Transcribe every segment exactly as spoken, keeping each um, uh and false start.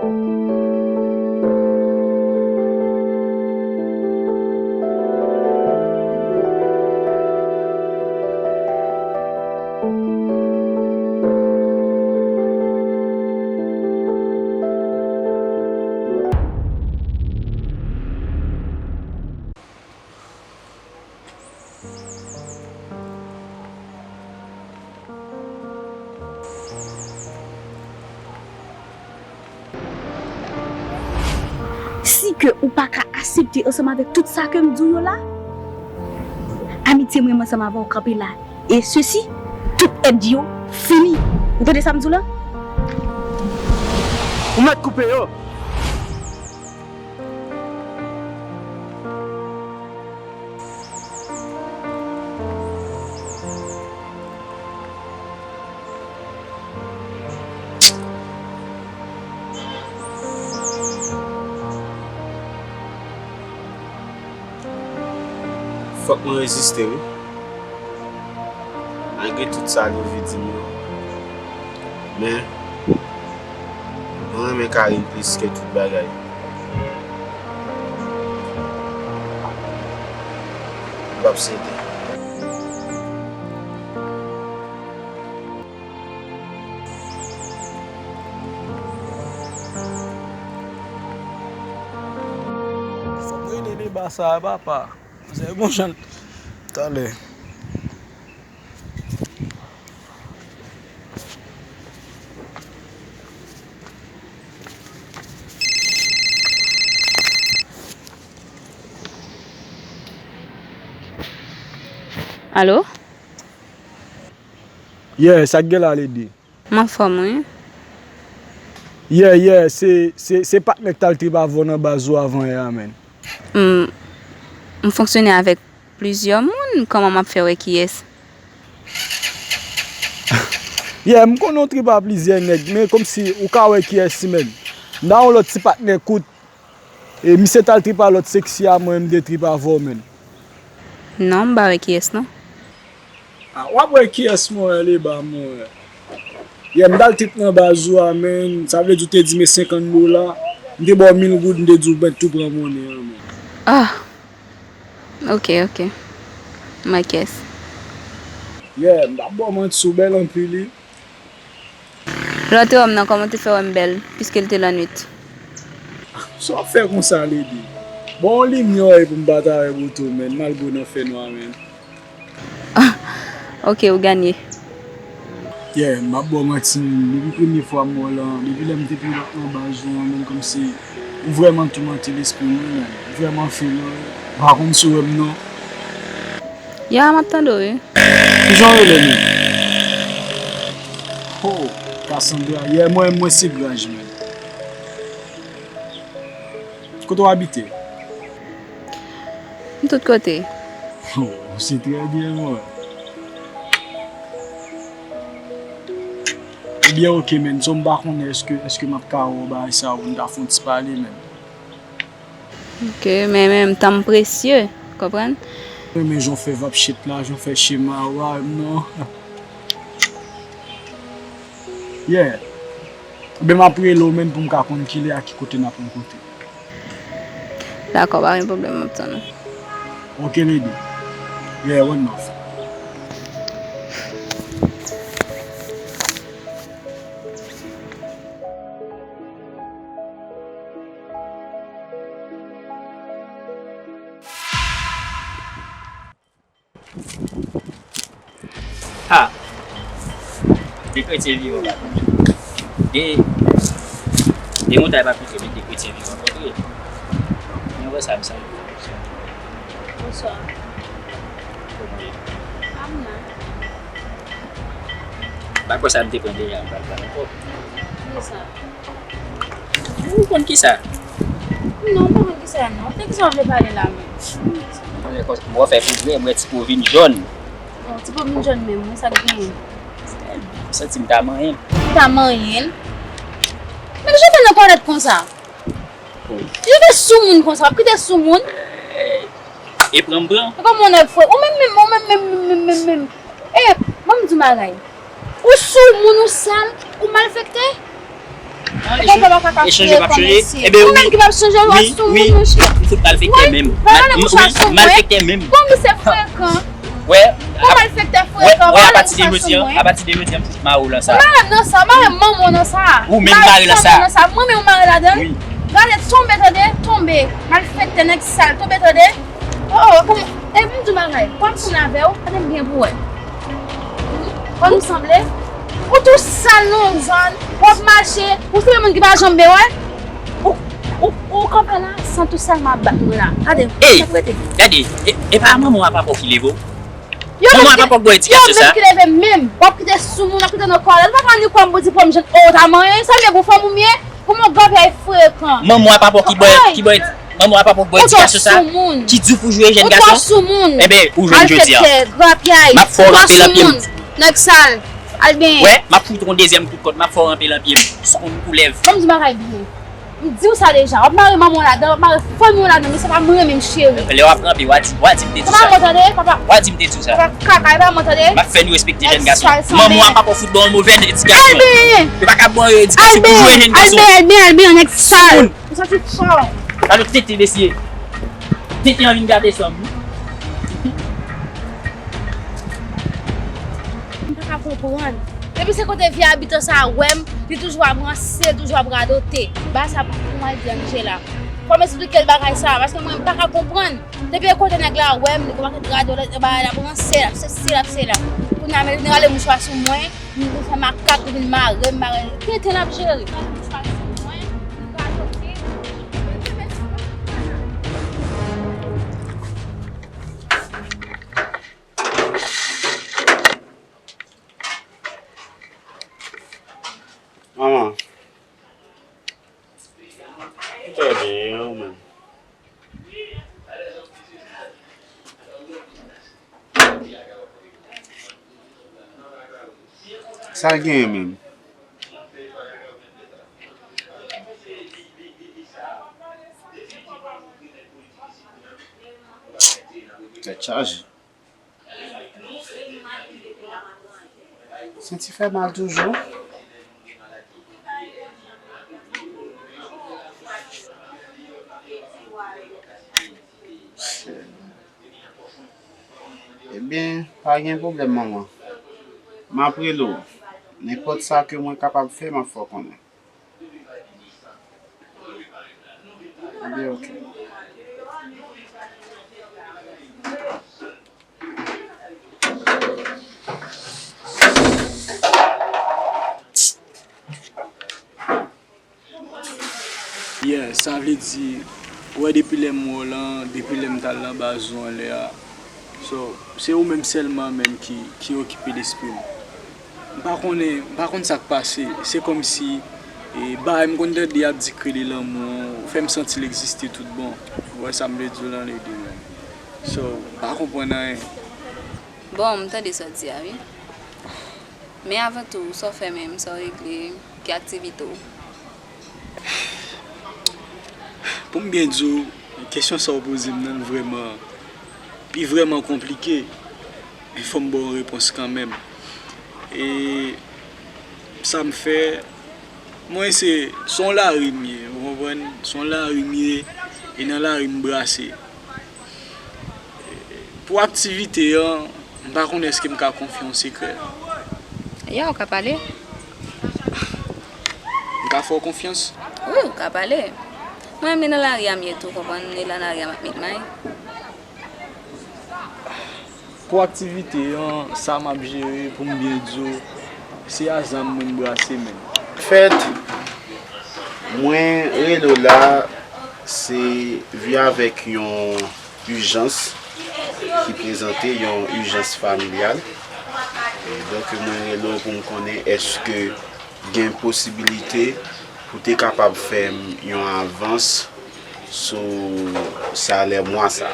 Si ke ou pa ka aksepte ansanm avèk tout sa ke m di w yo la, amitye mwen ansanm avè w kanpe la. E sesi, tout èd yo fini. Ou tande sa m di w la? Ou mèt koupe yo. Fòk mwen reziste, wi. Malgre tout sa Lovi di m yo, men mwen renmen Karine plis ke tout bagay. M p ap sede. Fòk m rele deba sa a, papa. Se gon jan. Talè. Alo? Yeah, sa k gen la, Lady? M anfòm, wi. Yeah, yeah, se, se, se patnè k t al trip avè w nan baz ou avan yè a, man. M, m fonksyone avèk plizyè moun, kòman m ap fè wè kiyès? Yeah, m konnen w trip a plizyè nèg, men kòmsi ou ka wè kiyès, man. M ta yon lòt ti patnè kout. E misye t al trip a lòt seksi a, mwen m te trip avè w, man. Non, m pa wè kiyès, non. Ah, w ap wè kiyès mwen wè, Leba mwen wè. Yeah, m t al trip nan baz ou a, man. Sa vle di w te di m e senkant dola. M te ba w mil goud, m te di w, ben, tou pran monnen an, man. Ah, ok, ok. M wè kiyès. Yeah, m p ap ba w manti, ou bèl anpil, wi. Lè w te wè m nan, kòman w te fè wè m bèl, piske l te lannwit? Sa w ap fè konsa, Lady? Bon, yon limyè w ye pou m pa ta wè bout ou, man, malgre w nan fènwa, man. Ok, ou ganye. Yeah, m p ap ba w manti, depi premye fwa m wè w lan, depi lè m te pilòt nan baz ou an, man, kòmsi ou vrèman toumante lespri m, wi, man. Ou vrèman fè lò, m pa konn si w wè m non. Ya, m ap tande w, wi. Kijan w rele menm? Ho, Cassandra, yeah, mwen, mwen se Graj, man. Kote w abite? M tout kote. Oh, se trè byen, mwen. Ebyen, ok, man. So, m pa konnen èske, èske m ap ka wè w bagay sa a, pou n ta fè yon ti pale, man. Ok, men, men, tan m presye, konprann? Mwen renmen jan w fè vap shit la, jan w fè chema a, non. Yeah. Ebyen, m ap rele w, man, pou m ka konn kilè a ki kote n ap rankontre. Dakò, pa gen pwoblèm, m ap tann ou. Ok, Lady. Yeah, one love. Ha! De kretyen vivan pa kontre. De, de montay pa pike, men de kretyen vivan kontre. Mwen wè sa, m salye w. Bonswa. Kòman w ye? A, m la. Ba kwè sa m te pran deja, m pa l pran ankò. Kisa? Ou konn kisa? Non, m pa konn kisa, non. De kisa w vle pale la menm? Mwen wè kòs-, mwen wè fè pwogrè, mwen wè ti po vin jòn. Bon, ti po vin jòn menm, wi, sa k genyen? M santi m ta manyen l. Ou ta manyen l? Men kijan w fè nan kònèt konsa? Kijan w fè sou moun konsa? W ap kite sou moun? E pran m pran. E kòman w nèg frè? Ou menm menm, ou menm menm, menm, menm, menm. E, ban m di w bagay. Ou sou moun, ou sal, ou malfektè. An, Bon, papa, papa, echanj yo p ap frekan, chanje. Mesye. Ebe, ou menm ki p ap chanje, w ap sou moun, monchè. M fout malfektè menm. Wi, malfektè menm. Bon, misye frekan. Wè, bon, malfektè frekan, wè, apati de jodi a, apati de jodi a, m fout mare w nan sa. Mare m nan sa, mare manman w nan sa. Ou menm mare nan sa. Mwen menm ou mare ladan l. Wi. Gade, tonbe, tande, tonbe. Malfektè, nèg sal, tonbe, tande. Oh, oh, kòman, e m di w bagay, kòm m konn avè w, gade m byen pou wè. Kòm m sanble, ou tou sal nan yon zòn, w ap mache, ou sanble moun ki pa janm byen wè. Ou, ou, ou kanpe la, san tou sal m ap bat mwen la. Gade, ey, sa prete. Gade, e, e pa manman w a papa w ki leve w? Manman w a papa w k ba w edikasyon sa? Yo menm ki leve m menm. W ap kite sou moun, w ap kite nan kòlè. Ou pa ka ni kwè m pou di pou m jwenn o ta manyen. Sa vle pou fanm ou m ye? Kòman w granpyay frekan? Manman w a papa w ki ba w, ki ba w, manman w a papa w k ba w edikasyon sa? Ki di w pou jwe jèn gason? Ou twò sou moun. Enben, ou jwenn jodi a. Malfektè, granpyay. M ap fè w ranpe nan pye m. Nèg sal. Al benyen. Wè, m ap fout ou yon dezyèm kout kòd, m ap fè w ranpe nan pye m. Sou konn koulèv. Ban m di w bagay byen. M di w sa deja, w ap mare manman w ladan, w ap mare fanmi w ladan, men se pa mwen menm, cheri. Lè w ap ranpe, w a di, w a di m te di w sa. Se pa mwen tande, papa. W a di m te di w sa. Papa kaka, e pa mwen tande. M ap fè nou respekte jèn gason. Manman w a papa w fout ba w yon movèz edikasyon. Yo pa ka ba w yon edikasyon pou jwe jèn gason. Al benyen, al benyen, al benyen, nèg sal. Ou santi fò. Gade tete mesye. Tete an vin gade sanm wi. M pa ka konprann. Depi se kote vye abitan sa a wè m, li toujou ap ranse, li toujou ap radote. Bagay sa pou m al di Angela. Fò m esplike l bagay sa a, paske mwen m pa ka konprann. Depi e kote nèg la wè m, li kòmanse radole bagay la, ap ranse, l ap sesi, l ap sela. Kounye a, men li rale mouchwa sou mwen, li vin fè makak, li vin mare m, mare m. Tenten l ap jere. Li rale mouchwa sou mwen, li radote. Manman. Trè byen, e ou menm? Sa l genyen menm? Tèt chaje. Senti fè mal toujou. Ebyen, pa gen pwoblèm, manman. M ap rele w. Nenpòt sa ke mwen kapab fè, m ap fè w konnen. Ebyen, oke. Yeah, sa vle di, ou wè depi lè m wè w lan, depi lè m t al nan baz ou anlè a. So, se ou menm sèlman menm ki, ki okipe lespri m. M pa konnen, m pa konn sa k pase. Se kòmsi, e, bagay m konn tande y ap di ke li lanmou an, ou fè m santi l egziste tout bon. Ou wè sa m vle di w lan, lady man? So, m pa konprann anyen. Bon, m tande sa w di a, wi. Men avan tou, sa w fè menm, sa w regle, ki aktivite w? Pou m byen di w, kesyon sa w poze m nan, l vrèman, li vrèman konplike. Men fò m ba w repons kanmenm. E sa m fè, mwen se, se yon lari m ye, ou konprann? Se yon lari m ye, e nan lari m brase. Pou aktivite an, m pa konnen èske m ka konfye yon sekrè. Ya, ou ka pale. M ka fè w konfyans? Wi, ou ka pale. Mwen menm nan lari a m ye tou, konprann, e nan lari a m ap met may. Pou aktivite an, sa m ap jere, pou m byen di w, se a zam mwen m brase menm. Anfèt, mwen rele w la, se vye avèk yon ijans ki prezante, yon ijans familyal. E donk, mwen rele w pou m konnen èske gen posibilite pou te kapab fè m yon avans sou salè mwa sa.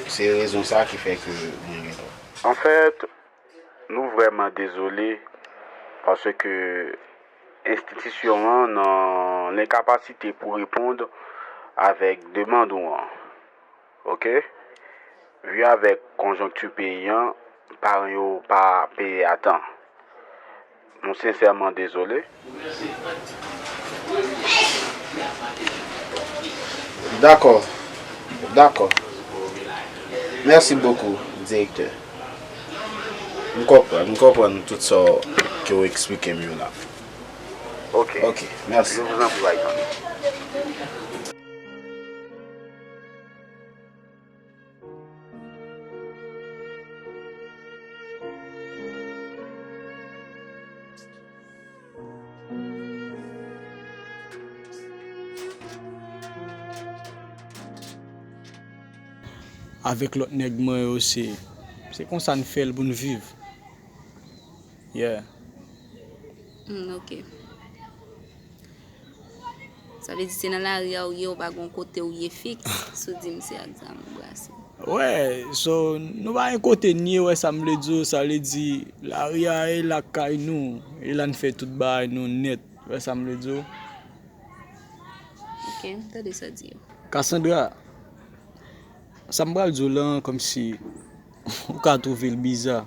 Se rezon sa ki fè ke mwen rele w. Anfèt, nou vrèman dezole paske enstitisyon an nan lenkapasite pou reponn avèk demann ou an. Oke? Vye avèk konjonkti peyi an, paran yo pa peye a tan. Nou sensèman dezole. Dakò. Dakò. Mèsi bokou, direktè. M konprann, m konprann tout sa ke w eksplike m yo la. Ok. Ok, mèsi. Je vous en prie, zanmi. Avèk lòt nèg mwen yo, se, se konsa n fè l pou n viv. Yeah. Hmm, ok. Sa vle di se nan lari a ou ye, ou pa gon kote ou ye fiks, si w di m se ak zam ou brase. Wè, so, nou pa gen kote n ye, wè sa m vle di w, sa vle di lari a e lakay nou, e la n fè tout bagay nou nèt, wè sa m vle di w. Ok, m tande sa w di yo. Cassandra, sa m pral di w lan kòmsi ou ka twouve l biza.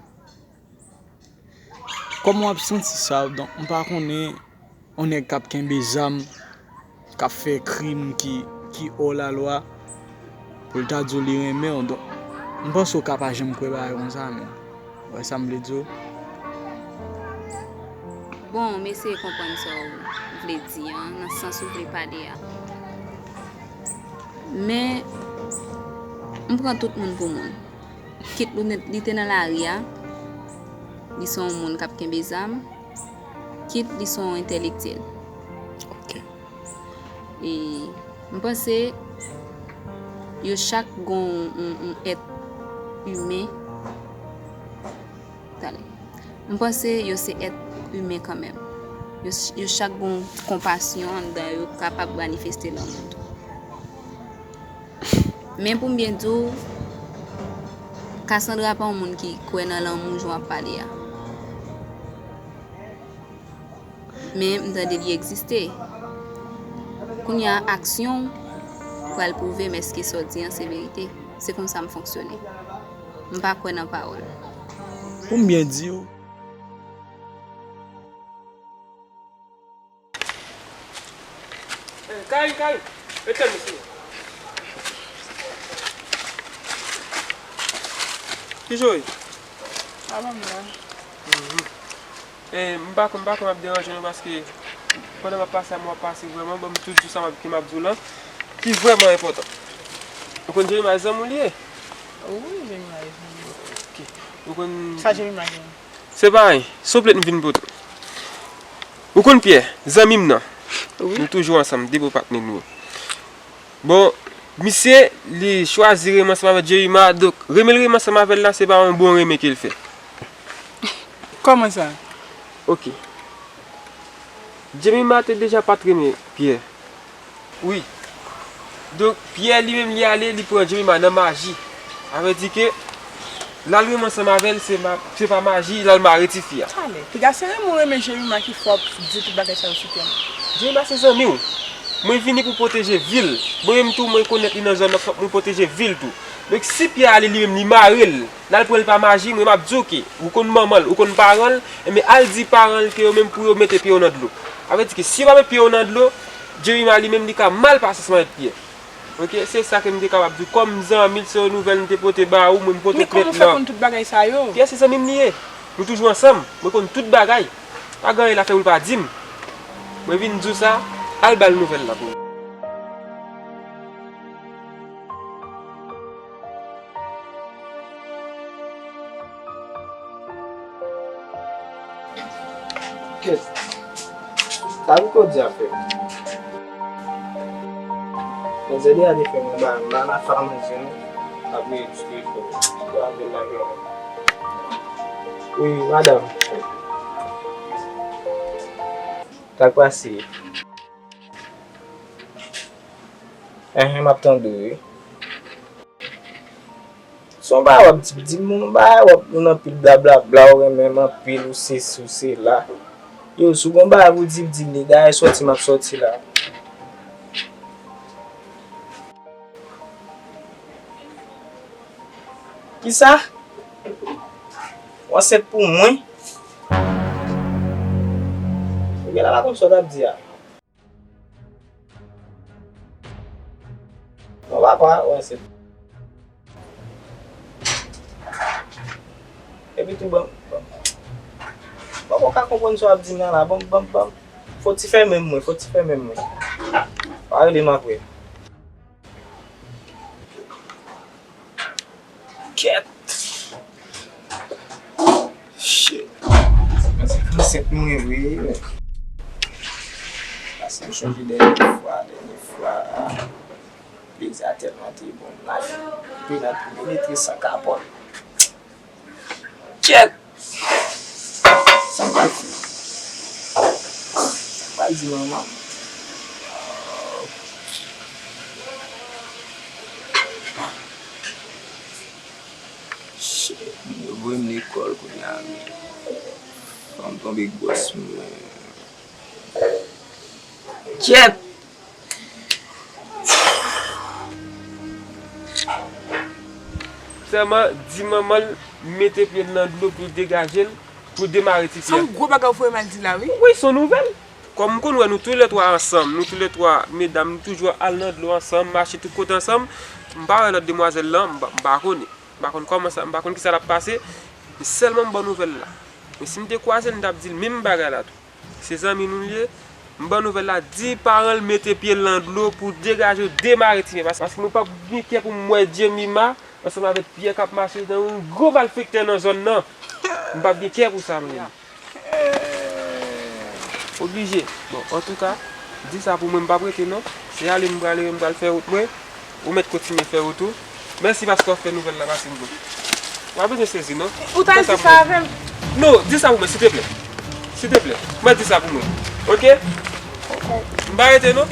Kòman w ap santi sa? Donk, m pa konnen yon nèg k ap kenbe zam, k ap fè krim ki, ki hors la loi, pou l ta di w li renmen w. Donk, m panse w ka pa janm kwè bagay konsa, men. Ou wè sa m vle di w? Bon, m eseye konprann sa w vle di an, nan sans ou vle pale a. Men, m pran tout moun pou moun. Kit li te nan lari a, li se yon moun k ap kenbe zam, kit li se yon entèlektyèl. Ok. E m panse yo chak gon yon, yon èt imen. Talè. M panse yo se èt imen kanmenm. Yo, yo chak gon konpasyon anndan yo k kapab manifeste lanmou tou. Men pou m byen di w, Cassandra pa yon moun ki kwè nan lanmou jan w ap pale a. Men m tande li egziste. Kounye a, aksyon w pral pwouve m èske sa w di an se verite. Se konsa m fonksyone. M pa kwè nan pawòl. Pou m byen di w, Karim, Karim, etèn mesye. Kijan w ye? Alhamdulillah. E, m pa konn, m pa konn m ap deranje nou paske pandan m ap pase a, m ap pase vrèman, ban m tout di sa m ap, ke m ap di w lan, ki vrèman enpòtan. Ou konn Jemima zanmi w li ye? Wi, Jemima e zanmi m. Ok. Ou konn. Sa Jemima gen? Se pa anyen. Se yon plent m vin pote w. Ou konn Pyè, zanmi m nan? Wi. Nou toujou ansanm, depi w pa t menm nou. Bon, misye, li chwazi renmen ansanm avèk Jemima, donk, renmen l renmen ansanm avè l la, se pa yon bon renmen ke l fè. Kòman sa? Ok. Jemima te deja pa t renmen Pyè. Wi. Donk, Pyè li menm li ale, li pran Jemima nan maji. Sa vle di ke l al renmen ansanm avè l, se ma, se pa maji, l al mare tifi a. Talè, piga se renmen w renmen Jemima ki fè w ap di tout bagay sa yo sou Pyè. Jemima se zanmi w. Mwen vini pou pwoteje vi l. Mwen menm tou, mwen konèt li nan zòn nan, fòk mwen pwoteje vi l tou. Donk, si Pyè ale li menm li mare l, l al pran l pa maji, mwen m ap di w ke, ou konn manman l, ou konn paran l, enben al di paran l ke yo menm pou yo mete pye yo nan dlo. Sa vle di ke si yo pa met pye yo nan dlo, Jemima li menm li ka mal pase ansanm avèk Pyè. Ok, se sa ke m te kapab di w. Kòm zanmi l, se yon nouvèl m te pote ba ou, mwen m pote plent lan. Men kòman w fè konn tout bagay sa yo? Pyè se zanmi m li ye. Nou toujou ansanm. Mwen konn tout bagay. Pa gen anyen l ap fè pou l pa di m. Mwen vin di w sa, al ba l nouvèl la pou mwen. Kèt, sa Rico di ap fè? Manzè deja te fè mwen ba, ba nan fè manzè non, ap rele sou telefòn. Ou ap vin la vrèman. Wi, madanm. Sa k pase? Enhen, m ap tande w wi. Se yon bagay w ap di, di m yon bagay, w ap yon anpil blablabla, w renmen m anpil, ou sesi, ou sela. Yo, si w gen yon bagay pou di, di m li, dayè sòti m ap sòti la. Kisa? Ou ansent pou mwen? Gen la pa konn sa w t ap di a. Non, papa, wè se. Epi tou, ban, ban, ban, mwen ka konprann sa w ap di m nan la, ban, ban, ban. Fò ti fè menm mwen, fò ti fè menm mwen. Pa rele m apre. Kèt! Shit. Mwen se ansent mwen vre, men. Paske m chonje dènye fwa, dènye fwa. Plezi a tèlman te bon la. Epi nan penetre san kapòt. Kèt! Sa m pral fè? Sa m pral di manman m? Shit, yo voye m lekòl kounye a, men. Fò m tonbe gwòs mwen. Kèt! Sèlman, di manman l mete pye l nan dlo pou l degaje l, pou l demare ti pye. Se yon gwo bagay ou voye m al di la, wi. Wi, se yon nouvèl. Kòm m konn wè nou toulètwa ansanm, nou toulètwa medam, nou toujou al nan dlo ansanm, mache tout kote ansanm, m pa wè lòt demwazèl lan, m pa, m pa konnen. M pa konn kòman sa, m pa konn kisa l ap pase, men sèlman m ba w nouvèl la. Men si m te kwaze l, m t ap di l menm bagay la tou. Se zanmi nou l ye. M ba w nouvèl la, di paran l mete pye l nan dlo pou degaje w, demare ti pye. Pas-, paske mwen p ap gen kè pou m wè Jemima ansanm avèk Pyè k ap mache nan yon gwo malfektè nan zòn nan. M p ap gen kè pou sa, mwen menm. Oblije. Bon, antouka, di sa pou mwen, m p ap rete non. Se ale m prale, m pral fè wout mwen. Ou mèt kontinye fè wout ou. Mèsi paske w ap fè nouvèl la pase m bon. W ap bezwen sezi non. Ou ta di sa avè m? Non, di sa pou mwen, silteplè. Silteplè. Mwen di sa pou mwen. Oke? M pa rete non.